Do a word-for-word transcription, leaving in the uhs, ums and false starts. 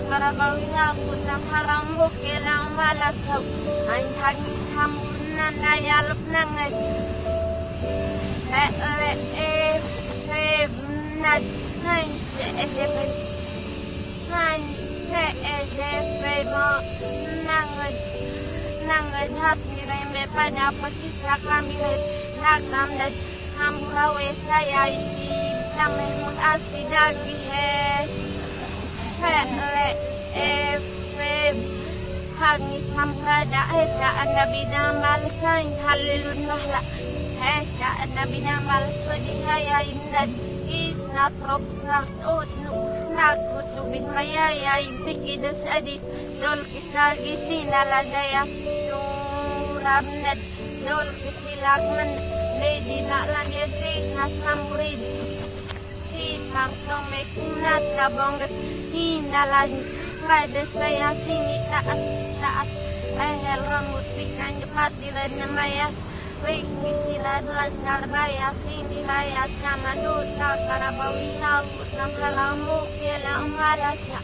Karabawi laku tam haram buke lam malasau. Ain hagi sambun nan daya lup nangai. Pek le e fe nan nan se e de pe. Nan se e de pe mo nangai. Nangai hati rembe pada pakisah kami re. Nakam dan Hambura we saya isi tameh mut asida gihes. Pek le e fe hangi sambura da hes da anda bidang balesan halilun bahla. Hes da anda bidang bales pedih haya indat. Isa prop sartut nu. Nakut tubit maya ya intik ides adis. Sol kisah giti nala daya suram net. Sol kisilak men ledi bak langit di nasam murid. Di pangtong mekunat tabong di nalan pada saya sini taas taas. Pehel rambut ikan cepat di red nemayas. Ring kisilat lasar bayas sini bayas sama duta karabawi laut nam halamu kela malasa.